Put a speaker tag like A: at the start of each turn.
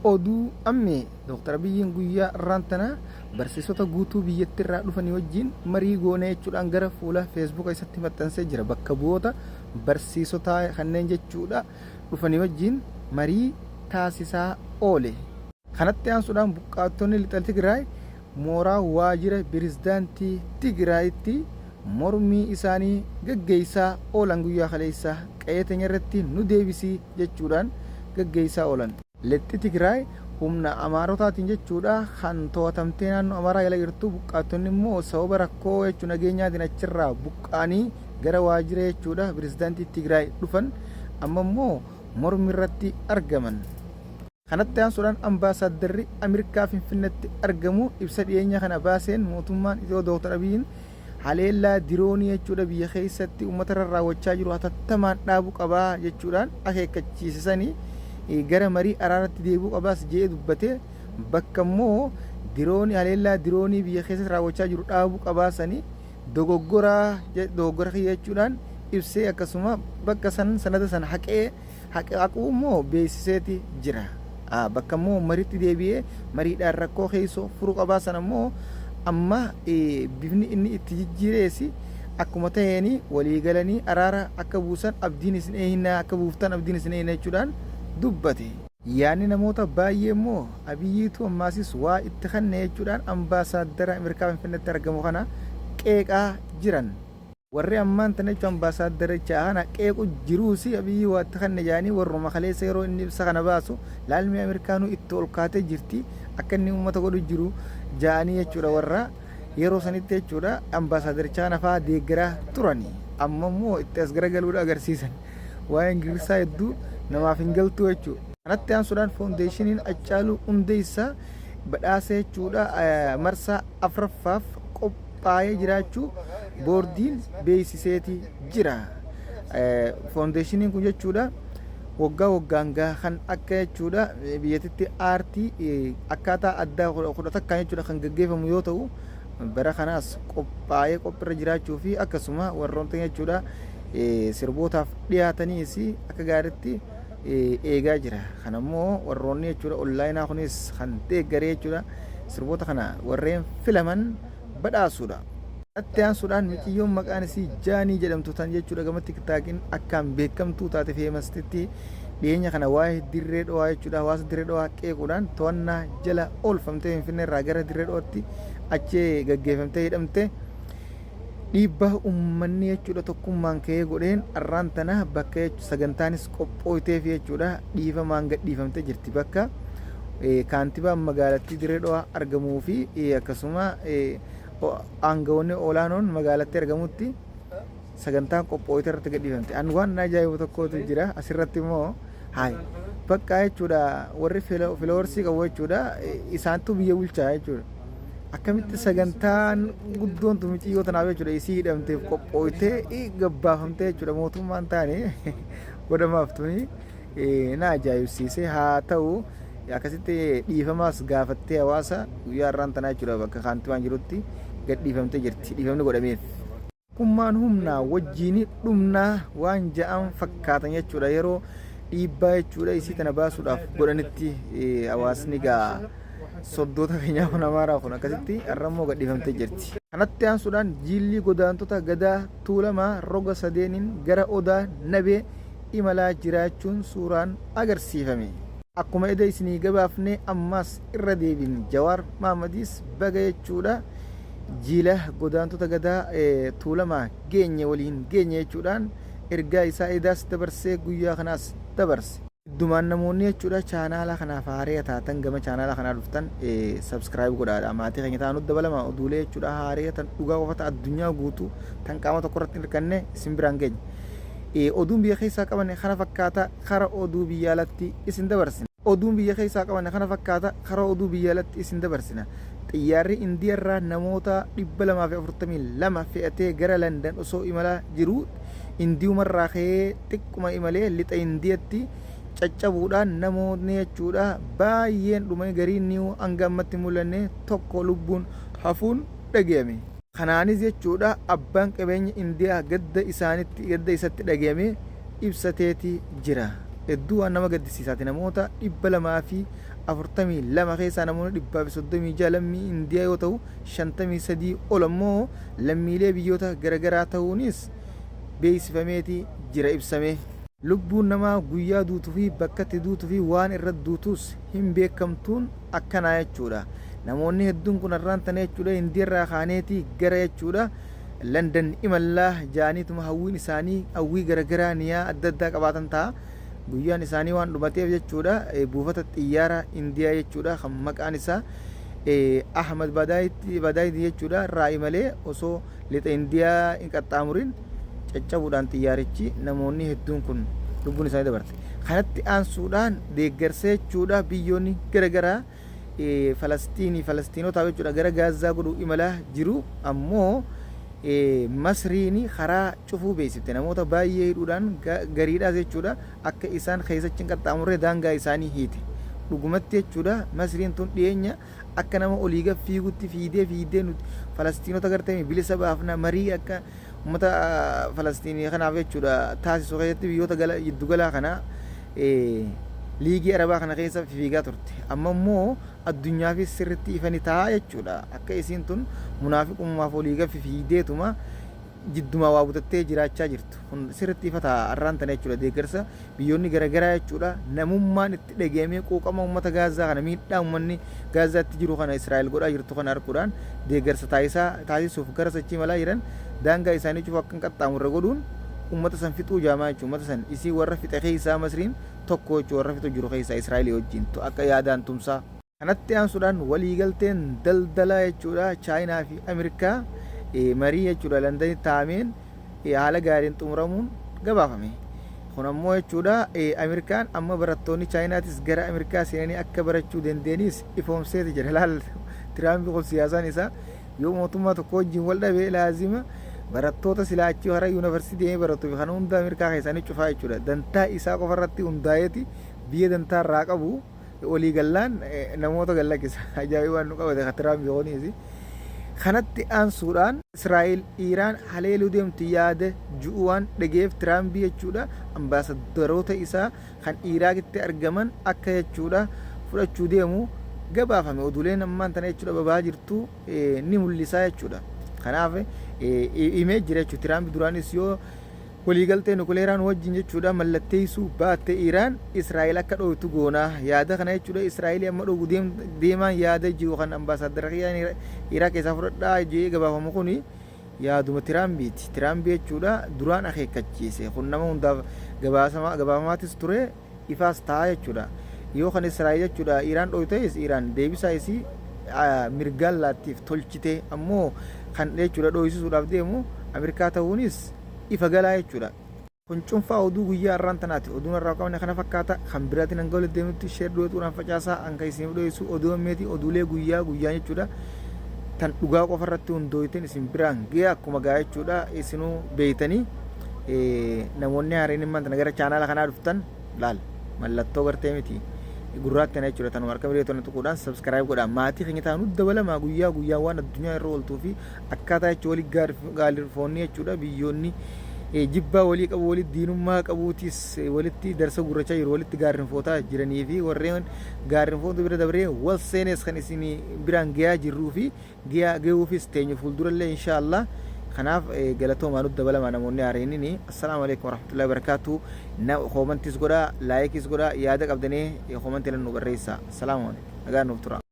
A: Oduu ammee Dr. Abiyyiin guyyaa irraan tana barsiisota guutuu biyyatti irraa dhufanii wajjin marii goonee jechuudhaan gara fuula feesbuuka isatti maxxansee jira. Bakka bu'oota barsiisotaa kanneen jechuudha dhufanii wajjin marii taasisaa oole. Kanatti aansuudhaan buqqaattonni lixa Tigraay mooraa waajira pirezidaantii Tigraayitti mormii isaanii gaggeessaa oolan guyyaa kaleessaa qe'ee teenya irratti nu deebisii jechuudhaan gaggeessaa oolan. Lixxi Tigraay humna Amaarotaatiin jechuudha kan to'atamtee naannoo Amaaraa jala jirtu buqqaattonni immoo sababa rakkoo jechuu nageenyaatiin achirraa buqqa'anii gara waajjira jechuudha pirezidaantii Tigraay dhufan amma immoo mormi irratti argaman. Kanatti aansuudhaan Ambaasaaddarri Ameerikaa Finfinneetti argamu ibsa dhiyeenya kana baaseen mootummaan Itiyoo Dooktar Abiyyiin haleellaa diroonii jechuudha biyya keessatti uummata irra raawwachaa jiru hatattamaan dhaabuu qabaa jechuudhaan akeekkachiisisanii gara marii araaratti deebi'uu qabaas jedhee dubbate bakka immoo diroonii haleellaa diroonii biyya keessatti raawwachaa jiru dhaabuu qabaasanii dogoggora dogoggora kiyya jechuudhaan ibsee akkasuma bakka san sanada san haqee haquu immoo beeksiseeti jira. Bakka immoo maritti deebi'ee mariidhaan rakkoo keessoo furuu qabaa sana immoo amma bifni inni itti jijjiirees akkuma ta'een walii galanii araara akka buusan abdiin isin eeyna akka buuftan abdiin isin eeyna jechuudhaan dubbate. Yaadni namoota baay'ee immoo Abiyyiitu ammaasis waa itti kanne jechuudhaan ambaasaaddara Ameerikaa Finfinneetti argamu kana qeeqaa jiran. Warri ammaan tana jechuun ambaasaaddaricha kana qeequ jiruusi Abiyyi waa itti kanne jedhanii warruma kaleessa yeroo inni ibsa kana baasu laalmii Ameerikaanuu itti ol kaatee jirti akka inni uummata godhu jiru ja'anii jechuudha warra yeroo sanitti jechuudha ambaasaaddaricha kana fa'aa deeggaraa turani. Amma immoo itti as garagaluudha agarsiisan. Waa'ee Ingilizaa hedduu namaaf hin galtuu jechuudha. Kanatti aansuudhaan foondeeshiniin Haacaaluu Hundeessaa badhaasa jechuudha marsaa afuraffaaf qophaa'ee jiraachuu boordiin beeksiseeti jira. Foondeeshiniin kun jechuudha waggaa waggaan gaa kan akka jechuudha biyyattitti aartii akkaataa addaa 11n jechuudha kan gaggeeffamu yoo ta'u bara kanaas qophaa'ee qophiirra jiraachuu fi akkasuma warroota jechuudha sirbootaaf dhiyaataniis akka gaariitti eegaa jira. Kana immoo warroonni jechuudha onlaayinaa kunis kan deeggaree jechuudha sirboota kana warreen filaman badhaasuudha. Itti aansuudhaan miciyyoon maqaan isii Jaanii jedhamtu tan jechuudha gama tiktaakiin akkaan beekamtuu taate feemastitti dhiyeenya kana waa'ee dirree dhowaa jechuudha hawaasa dirree dhowaa qeequudhaan to'annaa jala oolfamtee Finfinnee irraa gara dirree dhowaatti achee gaggeeffamtee hidhamte. Dhiibbaa ummanni jechuudha tokkummaan ka'ee godheen arraan tana bakka sagantaanis qophooyteef jechuudha dhiifamaan gadhiifamtee jirti bakka kaantibaan magaalattii Dirree Dhawaa argamuu fi akkasuma aangawoonni olaanoon magaalattii argamutti sagantaan qophooyte irratti gadhiifamte. An waan na ajaa'ibu tokkotu jira asirratti immoo haay bakka jechuudha warri filoowarsii qabu jechuudha isaantu biyya bulchaa jechuudha. Akkamitti sagantaan guddoon tun miciyyoo tanaaf jechuudha isii hidhamteef qophooytee gabbaafamtee jechuudha mootummaan taane godhamaaf tuni na ajaa'ibsiise haa ta'u akkasitti dhiifamaas gaafattee hawaasa guyyaa har'aan tanaa jechuudha bakka kaantibaan jirutti gadhiifamtee jirti dhiifamni godhameef. Tokkummaan humnaa wajjiin dhumnaa waan ja'an fakkaatan jechuudha yeroo dhiibbaa jechuudha isii tana baasuudhaaf godhanitti hawaasni gaa soddoota keenyaa kun amaaraa kun akkasitti har'a immoo gadhiifamtee jirti. Kanatti aansuudhaan jiillii godaantota Gadaa Tuulamaa roga sadeeniin gara Odaa Nabee imalaa jiraachuun suuraan agarsiifame. Akkuma eda isinii gabaafne ammaas irra deebiin Jawaar Mahaammadiis baga jechuudha jiila godaantota Gadaa Tuulamaa geenye waliin geenye jechuudhaan ergaa isaa edaas dabarsee guyyaa kanaas dabarse. Iddumaan namoonni jechuudha chaanaala kanaaf haaraya taatan gama chaanaala kanaa dhuftan subscribe godhaadha maatii keenya ta'aa nutti dabalama oduulee jechuudha haaraya tan dhugaa qofa ta addunyaa guutuu tan qaama tokko irratti hin hirkanne isin biraan geenya. Oduun biyya keessaa qabanne kana fakkaata kara oduu biyya alatti isin dabarsina. Oduun biyya keessaa qabanne kana fakkaata kara oduu biyya alatti isin dabarsina. Xiyyaarri Indiyaarraa namoota 242 fe'atee gara Landan osoo imalaa jiruu Indiyumarraa ka'ee xiqquma imalee lixa Indiyatti caccabuudhaan namootni jechuudha baay'een dhumanii gariin ni hanga ammatti hin mul'anne tokko lubbuun hafuun dhagayame. Kanaanis jechuudha abbaan qabeenya Indiyaa gadda isaanitti gadda isatti dhagayame ibsateeti jira. Hedduu waan nama gaddisiisaati namoota 242 keessaa namoonni 136 lammii Indiyaa yoo ta'u, 53 ol ammoo lammiilee biyyoota garagaraa ta'uunis beeksifameeti jira ibsame. Lubbuun namaa guyyaa duutu fi bakka itti duutu fi waan irra duutus hin beekamtuun akkanaa jechuudha. Namoonni hedduun kun har'aan tana jechuudha Indiyaarraa kaaneeti gara jechuudha London imallaa ja'aniituma hawwiin isaanii hawwii garagaraa niyaa adda addaa qabaatan ta'a. Guyyaan isaanii waan dhumateef jechuudha buufata xiyyaara Indiyaa jechuudha kan maqaan isaa Ahmad Badaayiti jechuudha irraa imalee osoo lixa Indiyaa hin qaxxaamurin caccabuudhaan xiyyaarichi namoonni hedduun kun lubbuun isaanii dabarte. Kanatti aansuudhaan deeggarsa jechuudha biyyoonni garagaraa Falastiinii Falastiinotaaf jechuudha gara Gaazaa godhu imalaa jiru. Ammoo Masriin karaa cufuu beeksifte, namoota baay'ee hidhuudhaan gariidhaas jechuudha akka isaan keessachi hin qaxxaamurre daangaa isaanii hiite. Dhugumatti jechuudha Masriin tun dhiyeenya akka nama olii gad fiigutti fiidee fiidee nuti Falastiinota gartee bilisa baafna marii akka uummata Falastiinii kanaaf jechuudha taasisu keessatti biyyoota giddugalaa kana, Liigii Arabaa kana keessa fiigaa turte. Amma immoo addunyaafis sirritti ifa ni ta'a jechuudha. Akka isiin tun munaafiqummaaf olii gad fiideetuma jiddumaa waa butattee jiraachaa jirtu. Kun sirritti ifa ta'a har'aan tana jechuudha. Deeggarsa biyyoonni garaagaraa jechuudha namummaan itti dhageemee quuqama uummata Gaazaa kana, miidhaa uummanni Gaazaatti jiru kana Israa'el godhaa jirtu kana arguudhaan deeggarsa taasisaa taasisuuf gara sochii malaa jiran daangaa isaanii cufu akka hin qaxxaamurre godhuun uummata san fixuu jaamaa jechuudha. Uummata san isii warra fixe keessaa Masriin tokko jechuudha, warra fixu jiru keessaa Israa'elii wajjin akka yaadaan tumsaa. Kanatti aansuudhaan waliigalteen daldalaa jechuudha Chaayinaa fi Ameerikaa marii jechuudha Londanitti taa'ameen haala gaariin xumuramuun gabaafame. Kun ammoo jechuudha Ameerikaan amma barattoonni Chaayinaatis gara Ameerikaa seenanii akka barachuu dandeenis ifoomseeti jira. Laal, Tiraampi kun siyaasaan isaa yoo mootummaa tokko wajjin wal dhabe laazima barattoota silaa achii hara yuunivarsiitii deemee baratuu fi kana hunda Ameerikaa keessaa ni cufaa jechuudha. Dantaa isaa qofa irratti hundaa'eeti biyya dantaa irraa qabu walii gallaan namoota gallakkisa. Ajaa'ibaan nu qabate ka Tiraampi kunis. Kanatti aansuudhaan Israa'el Iiraan haleeluu deemtu yaada ju'u waan dhageef Tiraampi jechuudha ambaasaddaroota isaa kan Iraaqitti argaman akka jechuudha fudhachuu deemu gabaafame. Oduuleen ammaan tana jechuudha babaa jirtu ni mul'isaa jechuudha. Kanaaf himee jira jechuudha. Tiraampi duraanis yoo waliigaltee nukuleeraan wajjin jechuudha mallatteessuu baatte Iraan Israa'el akka dhoytu goonaa yaada kana jechuudha Israa'el amma dhogu deemaan yaada jiru kan ambaasaadara kiyyaan Iraaq keessaa fudhadhaa jee gabaafamu kuni yaaduma Tiraampiiti. Tiraampi jechuudha duraan akeekkachiise. Kun nama hundaaf gabaafamaatis ture, ifaas ta'a jechuudha. Yoo kan Israa'el jechuudha Iraan dhoytu ta'es Iraan deebisaa isii mirgaan laattiif tolchite, ammoo kan jechuudha dhoysisuudhaaf deemu Ameerikaa ta'uunis ifa galaa jechuudha. Kun cuunfaa oduu guyyaa har'aan tanaati. Oduun har'aa qabne kana fakkaata. Kan biraatiin hanga walitti deemnutti share godhuudhaan facaasaa, hanga isiniif dho'isu oduu ammeeti oduulee guyyaa guyyaan jechuudha. Tan dhugaa qofa irratti hundooyteen isin biraan ga'e akkuma gaa jechuudha isinuu beeytanii. Namoonni haareen immoo tana gara chaanaala kanaa dhuftan laal mallattoo gartee miti gurraatti tana jechuudha tanuma harka miree tana tuquudhaan subscribe godhaa, maatii keenya ta'an dabalamaa. Guyyaa guyyaa waan addunyaa irra ooltuu fi akkaataa jechuun walii gaalifoonni jechuudha biyyoonni jibbaa walii qabu, walitti diinummaa qabuutis walitti darsa gurrachaa jiru, walitti gaarrinfootaa jiranii fi warreen gaarrinfootu bira dabree wal seenes kan isin biraan gayaa jirruu fi gahuufis teenyu fuuldurallee inshaallah. Kanaaf galatoomaa, nutti dabalamaa namoonni haareenini. Assalaamu alaikum warahmatullahi wabarakatuh. Koomantis godhaa, laayikis godhaa, yaada qabdanii koomantii nu barreessaa. Assalaamu alaikum, nagaan nuuf tura.